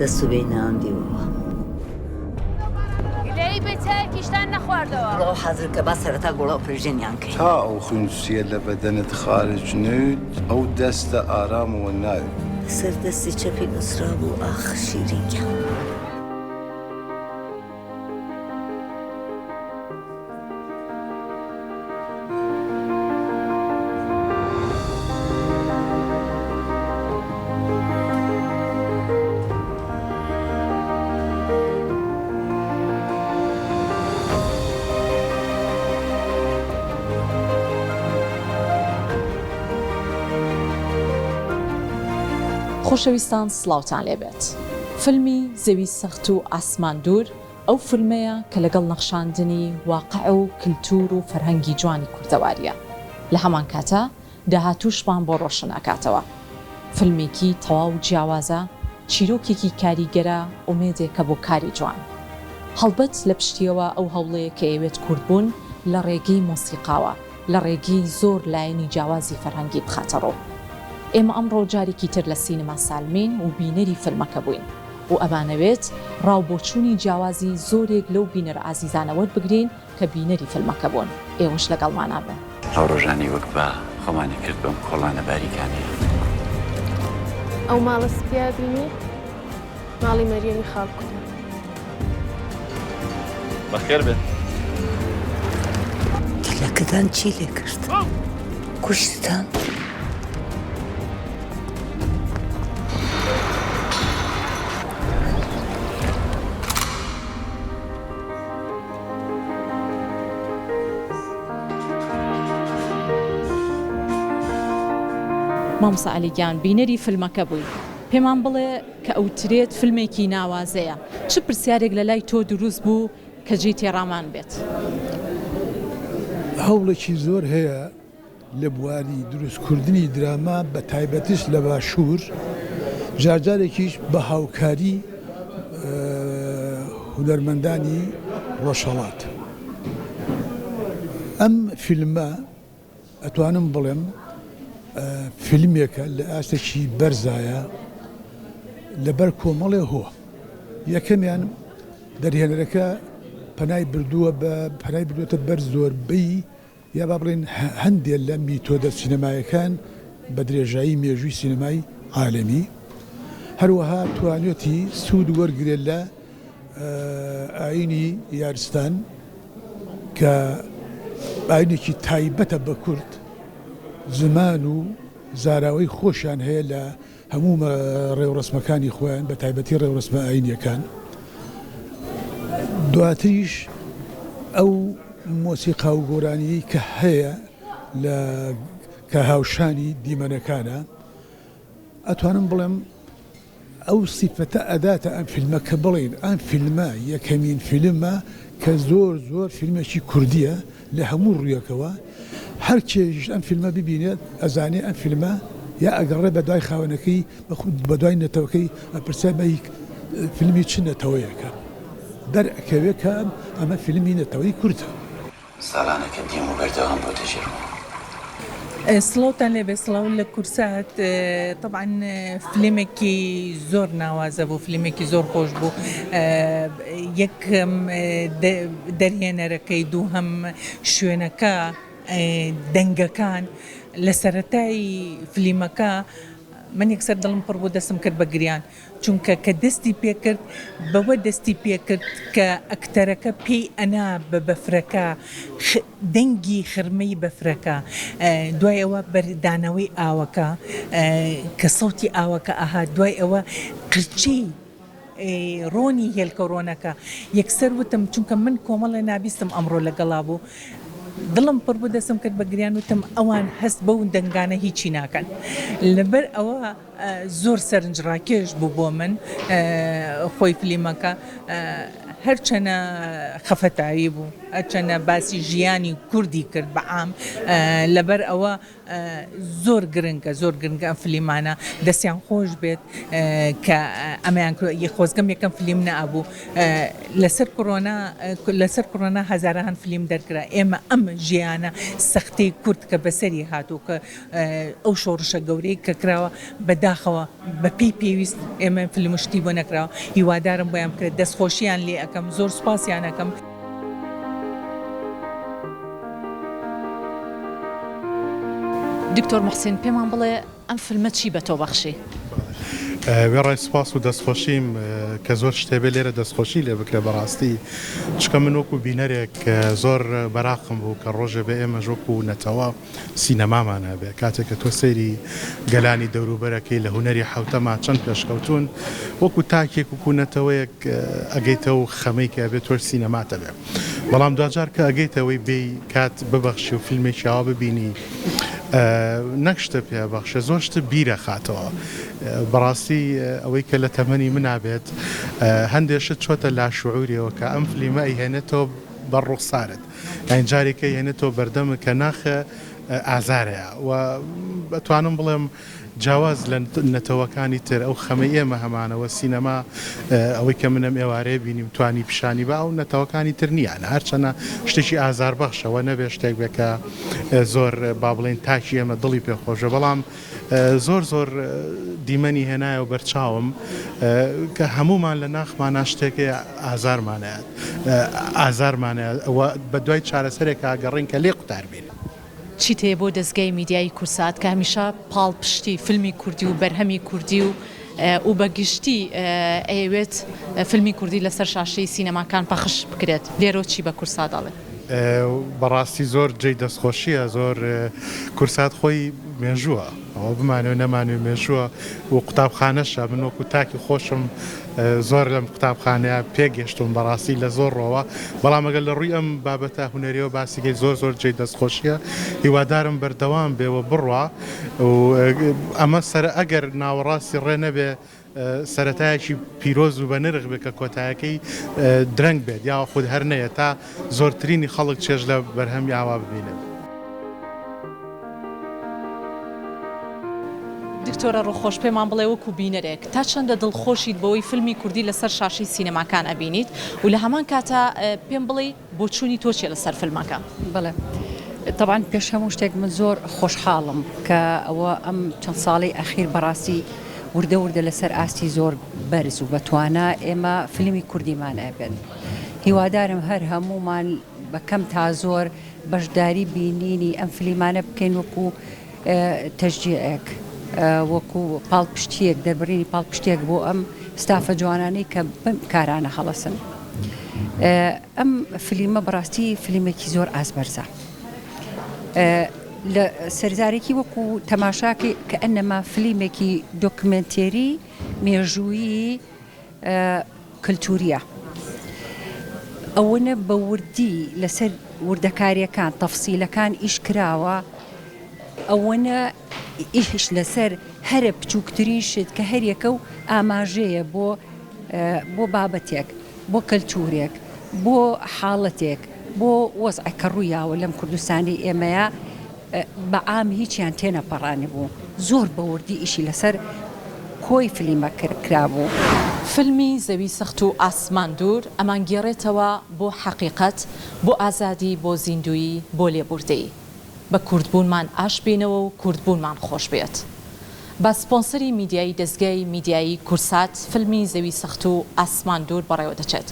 دەست و بێی ناوم دیوەوە. گلەیی بێ چایەکیشتان نەخواردەوە. گوڵاو حازر کە با سەرەتا گوڵاو پرژێنیان کەین. تا ئەو خوین سیە لە بەدەنت خارج نەوت ئەو دەستە ئارام وە ناوت. لەسەر دەستی چەپی نووسرابوو ئاخ شیرین گیان. خۆشەویستان سڵاوتان لێبێت فیلمی زەوی سەخت و ئاسمان دوور ئەو فیلمەیە کە لەگەڵ نەخشاندنی واقع و کلتور و فەرهەنگی جوانی کوردەواریە لە هەمان کاتا داهاتووشمان بۆ ڕۆشن ئەکاتەوە. فیلمێکی تەواو جیاوازە، چیرۆکێکی کاریگەرە، ئومێدێکە بۆ کاری جوان. هەڵبەت لە پشتیەوە ئەو هەوڵەیە کە ئەیەوێت کوردبوون لە ڕێگەی مۆسیقاوە، لە ڕێگەی زۆر لایەنی جیاوازی فەرهەنگی بخاتە ڕوو. ئێمە ئەمڕۆ جارێکی تر لە سینەما سالمین و بینەری فیلمەکە بووین و ئەمانەوێت ڕا و بۆچوونی جیاوازی زۆرێک لەو بینەرە ئازیزانە وەربگرین کە بینەری فیلمەکە بوون. ئێوەش لەگەڵمانا بن. ئەو ڕۆژانەی وەک با خۆمانی کرد بەم کۆڵانە باریکانەیە. ئەو ماڵە سپییە بینی؟ ماڵی مەریەمی خاڵ کوتە. بەخێر بێت. دیلەکەتان چی لێ کرد؟ کوشتتان؟ مامۆستا عەلی گیان بینەری فیلمەکە بووی پێمان بڵێ کە ئەوترێت فیلمێکی ناوازەیە چ پرسیارێک لە لای تۆ دروست بوو کە جێی تێڕامان بێت؟ هەوڵێکی زۆر هەیە لە بواری دروستکردنی دراما بە تایبەتیش لە باشوور، جارجارێکیش بە هاوکاری هونەرمەندانی ڕۆژهەڵات. ئەم فیلمە ئەتوانم بڵێم فیلمێکە لە ئاستێکی بەرزایە لەبەر کۆمەڵێ هۆ. یەکەمیان دەرهێنەرەکە پەنای بردووە بە پەنای بردووەتە بەر زۆربەی یا با بڵێین هەندێ لە میتۆدە سینەمایەکان بە درێژایی مێژووی سینەمای عالەمی، هەروەها توانیویەتی سوود وەرگرێت لە ئایینی یارستان کە ئایینێکی تایبەتە بە کورد، زمان و زاراوەی خۆشیان هەیە لە هەموو ڕێوڕەسمەکانی خۆیان بە تایبەتی ڕێوڕەسمە ئایینیەکان، دواتریش ئەو مۆسیقا و گۆرانیەی کە هەیە لە کە هاوشانی دیمەنەکانە ئەتوانم بڵێم ئەو سیفەتە ئەداتە ئەم فیلمە کە بڵێین ئەم فیلمە یەکەمین فیلمە کە زۆر زۆر فیلمێکی کوردیە لە هەموو ڕوویەکەوە هەر کێیش ئەم فیلمە ببینێت ئەزانێ ئەم فیلمە یا ئەگەڕێ بە دوای خاوەنەکەی بە دوای نەتەوەکەی ئەپرسێ ئەمە هی فیلمی چ نەتەوەیەکە دەر ئەکەوێ کە ئەمە فیلمی نەتەوەی کوردە. ساڵانێکە دیم و بەردەوام بۆتە ژێرخۆم. سڵاوتان لێبێ سڵاو لە کورسات تەبعەن فلیمێکی زۆر ناوازە بوو فلیمێکی زۆر خۆش بوو یەکەم دەرهێنەرەکەی دووهەم شوێنەکە دەنگەکان لە سەرەتای فلیمەکە من یەکسەر دڵم پڕ بوو دەستم کرد بە گریان چونکە کە دەستی پێکرد بەوە دەستی پێکرد کە ئەکتەرەکە پێی ئەنا بە بەفرەکە دەنگی خرمەی بەفرەکە دوای ئەوە بەردانەوەی ئاوەکە کە سەوتی ئاوەکە ئەهات دوای ئەوە قرچەی ڕۆنی هێلکە ڕۆنەکە یەکسەر وتم چونکە من کۆمەڵێ نابیستم ئەمڕۆ لەگەڵا بوو دڵم پڕ بوو دەستم کرد بە گریان وتم ئەوان هەست بەو دەنگانە هیچی ناکەن لەبەر ئەوە زۆر سەرنجڕاکێش بوو بۆ من خۆی فلیمەکە هەرچەنە خەفەتاوی بوو هەرچەنە باسی ژیانی کوردی کرد بە عام لەبەر ئەوە. زۆر گرنگە زۆر گرنگە ئەم فلیمانە دەستیان خۆش بێت کە ئەمەیان خۆزگەم یەکەم فلیم نەئەبوو لەسەر کۆرۆنا لەسەر کۆرۆنا هەزاران فلیم دەرکرا ئێمە ئەم ژیانە سەختەی کورد کە بەسەری هاتوو کە ئەو شۆڕشە گەورەی کە کراوە بەداخەوە بە پێی پێویست ئێمە فلم و شتی بۆ نەکراوە هیوادارم بۆیان بکرێت دەستخۆشیان لێ ئەکەم زۆر سوپاسیان ئەکەم. دکتۆر موحسین پێمان بڵێ ئەم فلمە چی بە تۆ بەخشی؟ وێڕای سوپاس و دەستخۆشیم کە زۆر شتێ بێ لێرە دەستخۆشی لێ بکرێ بەڕاستی چونکە من وەکو بینەرێک زۆر بەراقم بوو کە ڕۆژێ بێ ئێمەش وەکو نەتەوە سینەمامان هەبێ کاتێک کە تۆ سەیری گەلانی دەوروبەرەکەی لە هونەری حەوتەما چەند پێشکەوتوون وەکو تاکێک وکو نەتەوەیەک ئەگەیتەو خەمەی کە ئەبێ تۆش سینەمات هەبێ بەڵام دواجار کە ئەگەیتەوەی بێی کات ببەخشی و فیلمێکی ئاوا ببینی نەک شتە پێ ئەبەخشێ زۆر شتت بیرەخاتەوە بەڕاستی ئەوەی کە لە تەمەنی منا بێت هەندێ شت چۆتە لاشعوریەوە کە ئەم فلیمە ئەیهێنێتەوە بەر ڕوخسارت یانی جارێکە یەنێتەوە بەردەمت کە ناخە ئازارەیە و ئەتوانم بڵێم جیاواز لە نەتەوەکانی تر ئەو خەمەی ئێمە هەمانە و سینەما ئەوەی کە من ئەم ئێوارەیە بینیم توانی پیشانی با ئەو نەتەوەکانی تر نییانە هەرچەنە شتێکی ئازاربەخشە وە نەبێ شتێک بێ کە زۆر با بڵێین تاکی ئێمە دڵی پێ خۆشە بەڵام زۆر زۆر دیمەنی هێنایەوە بەرچاوم کە هەموومان لە ناخمانا شتێک هەیە ئازارمان ئەیات ئازارمان ئەیات و بە دوای چارەسەرێکا گەڕێین کە لێی قوتار بین. چیت هەیە بۆ دەزگای میدیایی کوردسات کە هەمیشە پاڵپشتی فیلمی کوردی و بەرهەمی کوردی و و بە گشتی ئەیەوێت فیلمی کوردی لەسەر شاشەی سینەماکان پەخش بکرێت لێرەوە چی بە کوردسات ئەڵێ؟ بەڕاستی زۆر جێی دەستخۆشیە زۆر کورسات خۆی مێژووە ئەوە بمانەوێ نەمانەوێ مێژووە و قوتابخانەشە من وەکو تاکی خۆشم زۆر لەم قوتابخانەیە پێگەشتوم بەڕاستی لە زۆر ڕۆوە بەڵام ئەگەر لە ڕووی ئەم بابەتە هونەریەوە باسیکەی زۆر زۆر جێی دەستخۆشیە هیوادارم بەردەوام بێ و بڕوا و ئەمە سەر ئەگەر ناوەڕاستی ڕێ نەبێ سەرەتایەکی پیرۆز و بەنرخ بێت کە کۆتایەکەی درەنگ بێت یاخود هەر نەیەت تا زۆرترینی خەڵک چێژ لە بەرهەمی ئاوا ببینن. دکتۆرە ڕووخۆش پێمان بڵێ وەکو بینەرێک تا چەندە دڵخۆشیت بەوەی فیلمی کوردی لەسەر شاشەی سینەماکان ئەبینیت و لە هەمان کاتا پێم بڵێی بۆچوونی تۆ چیە لەسەر فیلمەکە؟ بەڵێ تەبعەن پێش هەموو شتێک من زۆر خۆشحاڵم کە ئەوە ئەم چەند ساڵەی ئەخیر بەڕاستی وردە وردە لەسەر ئاستی زۆر بەرز و بەتوانا ئێمە فیلمی کوردیمان ئەبێت هیوادارم هەر هەموومان بە کەم تا زۆر بەشداری بینینی ئەم فلیمانە بکەین وەکو تەشجیعێک وەکو پاڵپشتیەک دەربڕینی پاڵپشتێک بۆ ئەم ستافە جوانانەی کە بەم کارانە هەڵەسن. ئەم فلیمە بەڕاستی فلیمێکی زۆر ئاست بەرزە لە سەرزارێکی وەکو تەماشاکەی کە ئەنەما فلیمێکی دۆکمنتێری مێژوویی کلتوریە ئەوەنە بە وردی لەسەر وردەکاریەکان تەفسیلەکان ئیش کراوە ئەوەنە ئیش لەسەر هەرە بچووکترین شت کە هەریەکە و ئاماژەیە بۆ بۆ بابەتێک بۆ کەلتورێک، بۆ حاڵەتێک، بۆ وەزعێک کە ڕوویاوە لەم کوردستانەی ئێمەیا بە عام هیچیان تێنەپەڕانبوو، زۆر بە وردی ئیشی لەسەر کۆی فلیمەکە کرابوو. فیلمی زەوی سەخت و ئاسمان دوور ئەمانگێڕێتەوە بۆ حەقیقەت، بۆ ئازادی، بۆ زیندوویی، بۆ لێبووردەیی. بە کوردبوونمان ئاش بینەوە و کوردبوونمان خۆش بێت. بە سپۆنسەری میدیایی دەزگای میدیایی کوردسات فیلمی زەوی سەخت و ئاسمان دوور بەڕێوە دەچێت.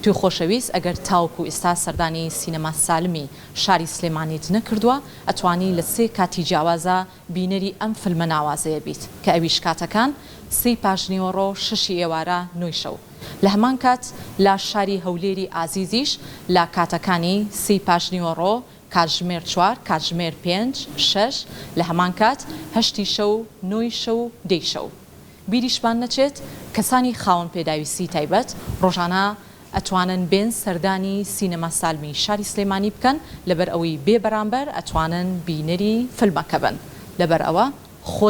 توی خۆشەویست ئەگەر تاوەکو ئیستا سەردانی سینەما سالمی شاری سلێمانیت نەکردووە ئەتوانی لە سێ کاتی جیاوازا بینەری ئەم فیلمە ناوازەیە بیت کە ئەویش کاتەکان، سێی پاشنیوەڕۆ، شەشی ئێوارە، نۆی شەو. لە هەمان کات لە شاری هەولێری ئازیزیش لە کاتەکانی، سێی پاشنیوەڕۆ، کاتژمێر چوار، کاتژمێر پێنج، شەش، لە هەمان کات، هەشتی شەو، نۆی شەو، دەی شەو. بیریشمان نەچێت کەسانی خاوەن پێداویستی تایبەت ڕۆژانە ئەتوانن بێن سەردانی سینەما سالمی شاری سلێمانی بکەن لەبەر ئەوەی بێ بەرامبەر ئەتوانن بینەری فلمەکە بن لەبەر ئەوە خۆت.